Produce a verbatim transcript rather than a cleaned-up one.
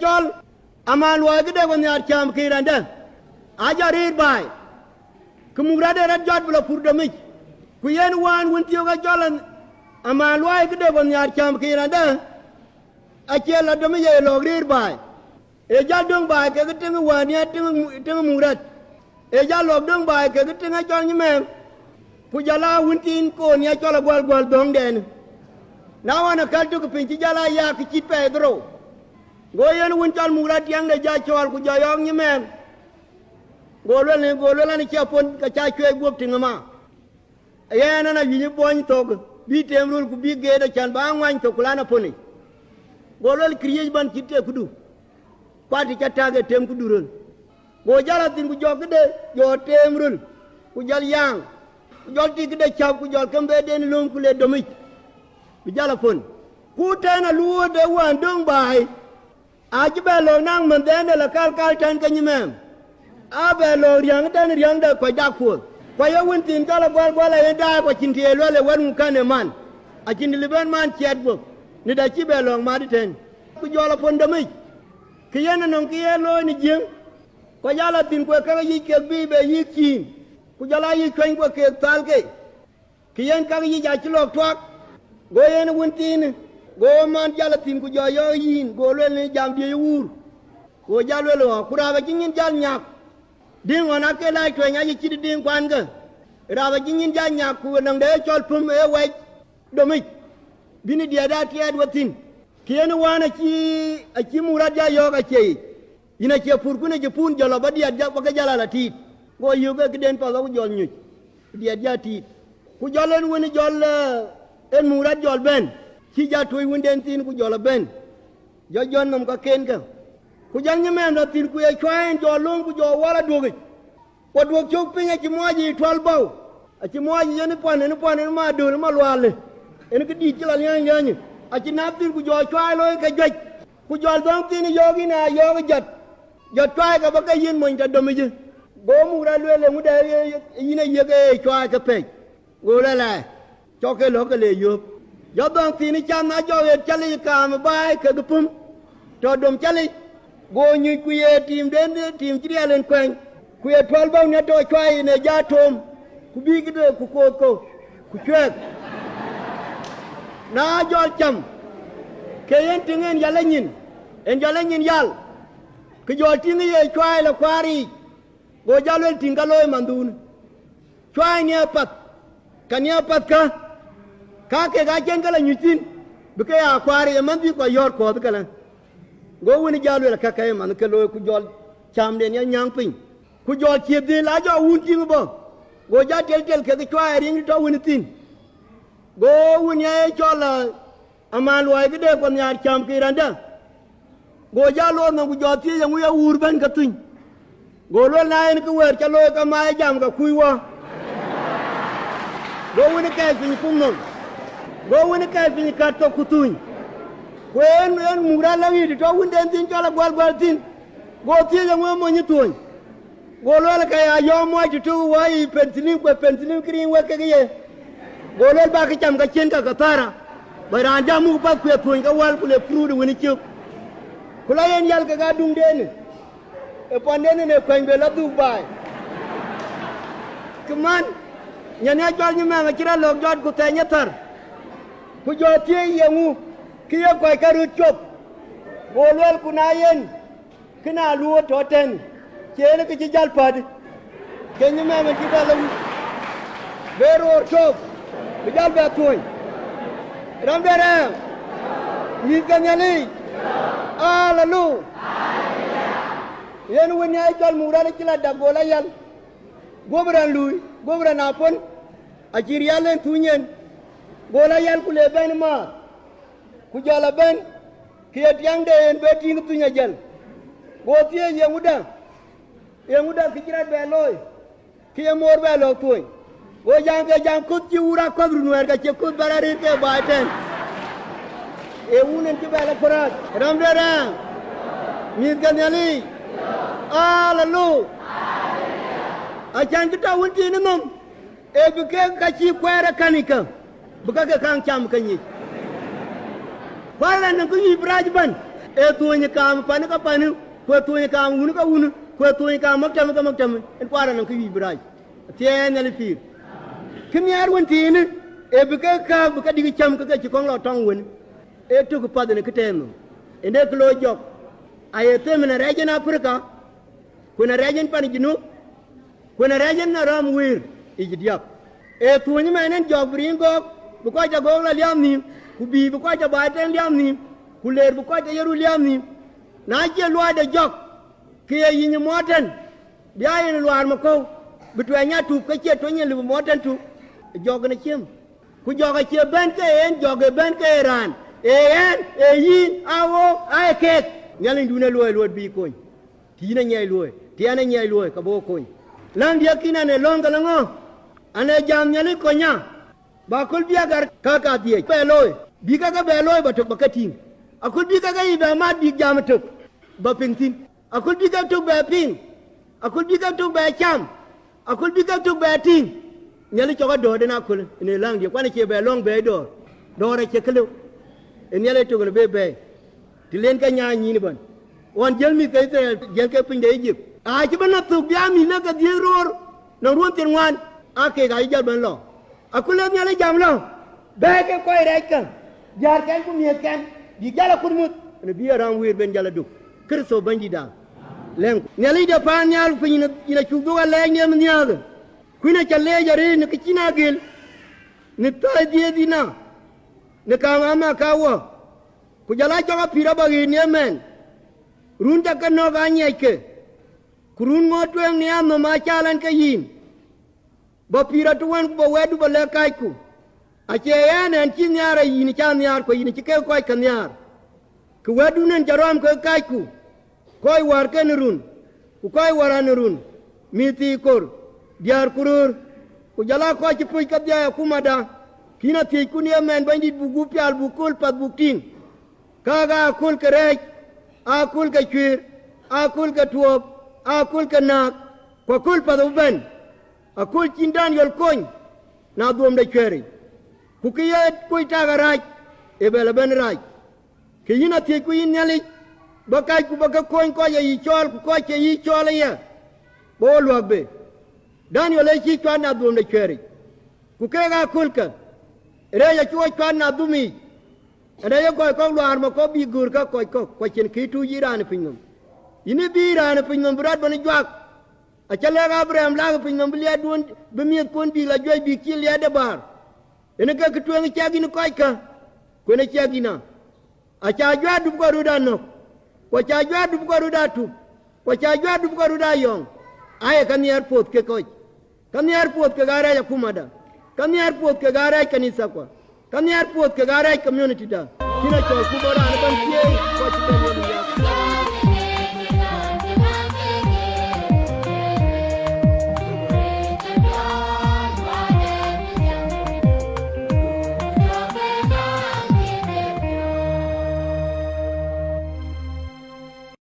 Cɔl aman luɔi këde ku nhiaar cäm kë rɛ̈ndë, ajɔ rëër baai, ke muk rɛ̈t ë rɛ̈t jɔt bï lɔ pur domic. Ku yen wään wën thiɔ̈k ë cɔl aman luɔi këde ku nhiaar cäm kë rɛ̈ndë, acie lɔ domic, ye lɔ̈k rëër baai. Ee jäl döŋ baai kekë tiŋ wään ë tiŋ, tiŋ muk rɛ̈t. Ee jäl lɔ̈k döŋ baai kekë tiŋ ë cɔl nyimɛɛm. Ku jɔl aa wën thiin koon ë cɔl aguäl guäl dhöŋdɛn. Na ɣɔn akäl tök piny cï jäl aa yak cït pɛɛi dhorou. Go yen wën cɔl muk rɛ̈t tiɛŋde jɔ cɔɔl ku jɔ yɔ̈ɔ̈k nyimɛɛm. Go lueel, go lueel an, cie apon ke ca cuɛɛc guöp tiŋ ëma. Yen an, awiëc ë buɔny thok, bï teem röl ku bï geet acan bä ŋuany thok ku lan aponic. Go lueel, këriëëc bän cït ke këdu, kuat të ca tak ë tem këdu röl. Go jäl athïn ku jɔ këde jɔ teem röl, ku jɔl yaaŋ, ku jɔl tik këde cäp ku jɔl kembeden lööm ku le domic, bï jäl apon. Ku tɛ̈n aluööt de wään döŋ baai. Acï bɛ lɔ̈k naŋ mɛnhden de la kalkal tɛ̈n ke nyimɛɛm, aa bɛ lɔ̈k riäŋ tɛ̈n riäŋ de kɔc dak kuöth. Ku aye wën thiin cɔl aguäl guäl ayen daai ku acïn të ye luɛl ë wɛ̈t ŋu kän ë man, acïn të lëu bɛ̈n man ciɛt guöp, në dɛ cï bɛ lɔ̈k mat ëtɛ̈n. Ku jɔl apon domic, kë yen anɔŋ kë ye looi në Jiëŋ, ku jal athïn ku ë käk yic kek bï bɛ yïk cïïn, ku jɔl aa yïk cuɛny ku ë kek thalke. Kë yen käk yic acï lɔ̈k tuak, go yen wën thiinë, go man jäl athïn ku jɔ yɔ̈ɔ̈k yïn, go lueel në jam diëc ë wuur. Go jäl lueel ɣɔ̈k, ku raap acï nyin jäl nyak. Diŋ ɣɔn ake lac tuɛny aye cït diŋ kuankë. Raap acï nyin jäl nyak ku ë nɔŋ de ë cɔl pëm ë wɛc domic, bï në diɛt aa tiɛɛt we thïn. Kë yen wään acï, acï muk rɛ̈t jɔ yɔ̈ɔ̈k acie yic. Yïn acie pur, ku në cï pun jɔl lɔ ba diɛt jɔ ba ke jäl ala tiit. Go yök ke këden path ku jɔl nyuc, ku diɛt jɔ tiit. Ku jɔl en wën jɔl, eh, en muk rɛ̈t jɔl bɛ̈n, cï jɔ tuöc wënden thiin ku jɔl abɛ̈n. Jɔ jɔt nɔm ka kenkä. Ku jɔl nyimɛɛm lɔ thïn ku ye cuai en jɔl löŋ ku jɔ wal aduökic. Ku aduök cök piny acï muɔɔc yiic tuɔl bɔ̈u, acï muɔɔc yic en puɔn, en puɔn, en ma döl, ma luaalë, en këdït cï lɔ liɛny liɛnyë, acï nath thïn ku jɔ cuai looi ke juëc. Ku jɔl dhɔ̈ŋ thiin yɔ̈ɔ̈k yïn aa yɔ̈ɔ̈k ë jɔt, jɔt cuai ke bä ke yïn mony tɔ domic. Go muk rɛ̈t lueel, eeŋude yïn ayiëk ee cuai ke pɛ̈c? Go lueel, aa, cɔk ke lɔ̈k ke le yöök. Jɔ dhɔ̈ŋ thiin ë cath na jɔ ɣet calic kaam ë baai kekë pum, tɔ dom calic, go nyuc ku ye tiimden, tiim cï riɛl en kuɛny, ku ye tuɔl bäu në tɔ cuai en ë jɔ toom, ku bï këde ku kooth ko, ku cuɛɛk. Na jɔl cam, ke yen tïŋ en yal enyin, en jɔl enyin yal, ke jɔl tïŋ ye cuai lɔ kuaar yiic, go jɔ lueel, tïŋ ka looi manhduun. Cuai niɛɛr path, ka niɛɛr path kä, ka kek aa cïn ke lɔ nyuc thïn, bï ke aa kuaar ye manh bï kɔc yɔ̈ɔ̈r kɔ̈ɔ̈th këlä. Go wën jɔ lueel, akäkkä ye manh ke looi, ku jɔl camden ya nyääŋ piny, ku jɔl ciëth dhil ajɔ wun tïŋ bɔ̈, go jɔ teltel kekë cuai riŋ tɔ wën thïn. Go wun ya ye cɔl, aa, aman luɔi këde ku nhiaar cäm ke rɛ̈ndë. Go jɔ loor nɔm ku jɔ thiëëc, eeŋu ye wuur bɛ̈n ke thuny? Go lueel, na en kë wëër ca looi ke ma ye jam ke kuc wɔ. Go wën kɛɛc piny puk nɔm. Go wën kɛɛc piny kat thok ku thuny. Ku en, en muk rɛ̈t lɔ ɣït tɔ wënden thïn cɔl aguäl guäl thïn. Go thiëëc, eeŋu ye mony ë thuöny? Go lueel, ke ya yɔ̈ɔ̈k muɔc tëtök wɔ yic penicillin, ku ë penicillin këriŋ wek kek ye. Go lueel, bä kë cam ke cïn ke kathara, bä raan jam muk path ku ye thuöny ke wäl, ku le pruut ë wën ë ciök. Ku la yen yal kek aduŋden, ë pɔnden en ë kuɛny be lɔ dhuk baai. Kë man, nyan ya cɔl nyimɛɛm acï rɔt lɔ̈k jɔt ku thɛny ë thar. Ku jɔ thiëëc, yeŋu kë ye kɔc ke röt cop? Go lueel, ku na yen, kë na luööt tɔ tɛ̈n, cie en kë cï jäl päät, ke nyimɛɛm en cï bɛ lɔ wïc, be roor cök, bï jäl bɛ thuöny. Rɛ̈m de rɛ̈ɛ̈m, mïth ke Nhialic, aleluya. Yen wën ya cɔl muk rɛ̈t acï la dak, go la yal, guöp rɛ̈n luui, guöp rɛ̈n apon, acï riɛl en thuny en, go la yal ku le bɛ̈n ë määr. Ku jɔl abɛ̈n, ke ye tiɛŋde en be tïŋ thuny ajël. Go thiëëc, yeŋuda, yeŋuda kë cï rɔt bɛ looi, ke ye moor bɛ lɔ̈k thuöny? Go jam ke jam, köth cï wur akɔ̈th run wɛ̈ɛ̈r, ka cie köth bɛ rɔt rëër ke baai tɛ̈n. Ee wun en cï bɛ lɔ pärääth, rɛ̈m de rɛ̈ɛ̈m, mïth ke Nhialic, aleluya. Acän kë tɔ wën thiin ë nhom, ee bï kek ka cï kuɛɛr ë kän yic kä, bï ka ke kaŋ cam ke nyic. Ku arɛn në kë nyuc bï rac ëbɛ̈n, Ee thuööny kaam panë ke panë, ku ee thuööny kaam wun ke wun, ku ee thuööny kaam maktam ke maktam, en kuar anɔŋ kë wiic bï rac. Athiɛɛi Nhialic pïïr. Kë nhiaar wën thiinë, ee bï ke kääk bï ke dïk cäm ke ke cï kɔŋ lɔ tɔŋ wën. Ee tök path en ë këtɛ̈ɛ̈n nhom. En ee kë looi jɔk. Aye them en arɛɛc en Aprika, ku en arɛɛc en pan Junub, ku en arɛɛc en aram wëër yic diäk. Ee thuööny ëmɛn en jɔk bï riŋ gɔ̈k, bï kɔc tɔ gɔ̈k lɔ liaam nhïïm, ku bïï bï kɔc tɔ baai tɛ̈n liaam nhïïm, ku leer bï kɔc tɔ ye run liaam nhïïm. Na cie luɔi de jɔk, ke ye yiny ë mɔɔt tɛ̈n, bï aa yen luaar makɔ̈u, bï tuɛny atup ke cie tueny en lëu bï mɔɔt tɛ̈n tup, jɔk en aciëm. Ku jɔk acie bɛ̈n ke en, jɔk ee bɛ̈n ke ye raan, ee ɛn, ee yïn, aa ɣok, aa ye keek. Nhialic dun ee luɔi luɔt bï kony. Të yïn anyiɛc luɔi, të ɛn anyiɛc luɔi, ka bï wo kony. Läŋ diɛ̈k kïn an, ee lɔ̈ŋ ke lɔ ŋö? An, ee jam Nhialic kony nya, ba aköl bï agar ka ka dhiëc bɛ looi, bï ka ke bɛ looi ba tök ba ke tïŋ. Aköl bï ka ke yic bɛ mat bïk jam ë tök ba piŋ thïn. Aköl bï ke tök bɛ piŋ, aköl bï ke tök bɛ cam, aköl bï ke tök bɛ tïŋ. Nhialic cɔk adɔ̈ɔ̈rden aköl në läŋ diɛ̈k, ku an, acie bɛ lɔ̈ŋ bɛ̈ɛ̈i dɔ̈ɔ̈r, dɔ̈ɔ̈r acie kë lëu. Ee Nhialic tök en bï bɛ̈ɛ̈i. Të len ke nyaai nyïïn ëbɛ̈n. Ɣɔn jiël mïth ke Yithriɛl, jiël ke piny de Ijip. Aacï bï nɔm thök bï aa mïth lëk ke dhiëëth roor nɔŋ ruɔ̈n thiërŋuan, aa keek aacï jäl bɛ̈n lɔ. Aköl ee Nhialic jam lɔ, bɛ̈ɛ̈i ke kɔc rɛɛckë, diäärkɛn ku miëthkɛn, bïk jäl akut muth, në bï aram wëër ben jäl aduk. Kërtho Bɛ̈nydïtda. Lɛ̈ŋku. Nhialic de paannhial ku piny, yïn acuk dhuk alɛɛc në nhiääkë. Ku yïn aca leec arëët në kë cïn agil, në thäi dhiëëth yïn a, në kaam ama ka wɔ. Ku jɔl aa cɔk apïïr abä ɣëët në ëmɛn, run ca ke nɔ̈k aa nyiɛckë, ku run ŋoot tueŋ në anhom aa caal ɛn ke yïn. Bä pïïr atuwën ku bä wɛ̈tdu bä lɛ̈k kacku. Acie ɛn ɛn cï nhiaar, ee yïn ca nhiaar, ku yïn cï kek kɔc ke nhiaar. Kë wɛ̈tdun en ca rɔ̈m kek kacku, kɔc wäär ke në run, ku kɔc wäär aa në run, mïth thii kor, diäär ku röör, ku jɔl aa kɔc cï puc kedhie akumada, kïn athiëcku në ëmɛn Bɛ̈nydït buk gup pial buk kööl path buk tïŋ. Käk aa aköl ke rɛɛc, aa aköl ke cuëër, aa aköl ke tuɔɔp, aa aköl ke nääk, ku aköl path ëbɛ̈n, aköl cïn Daniel kony në adhuöm de cuɛ̈ɛ̈ric. Ku kë ye kuc tak arac, ë bɛ lɔ bɛ̈n rac. Ke yïn athiëcku yïn Nhialic, bä kacku bä ke kony kɔc ë yï cɔɔl ku kɔc cie yï cɔɔl aya, bä wo luäk bei. Daniel ë cï cuat në adhuöm de cuɛ̈ɛ̈ric, ku keek aa aköl ke, rɛɛc acï wo cuat në adhum yiic. Ënë ye kɔc kɔ̈k luaar makɔ̈u bï göör ke kɔc kɔ̈k, ku acïn kë tuuc yï raan ë piny nɔm. Yïn ë bï raan ë piny nɔm bï rɔt bɛ̈n juak. Aca lɛ̈k Abraɣam, lakï piny nɔm bï liɛɛtduön, bï miëthkuön bïk lɔ juëc bïk cïï liɛɛtde bäär. Ënë ke kë tueŋ ciɛk yïn kɔckä, ku ënë ciɛk yïn a. Aca juäär dup kɔc röt aa nɔ̈k, ku aca juäär dup kɔc röt aa tup, ku aca juäär dup kɔc röt aa yɔŋ. Aye ka nhiɛɛr puɔ̈th ke kɔc, ka nhiɛɛr puɔ̈th kek aa rɛɛc akumada, ka nhiɛɛr puɔ̈th kek aa rɛɛc kanithakua, ka nhiɛɛr puɔ̈th kek aa rɛɛc community da. Cïn a cɔl ku bɔ̈ raan ëbɛ̈n thieei, ku acï bɛ̈n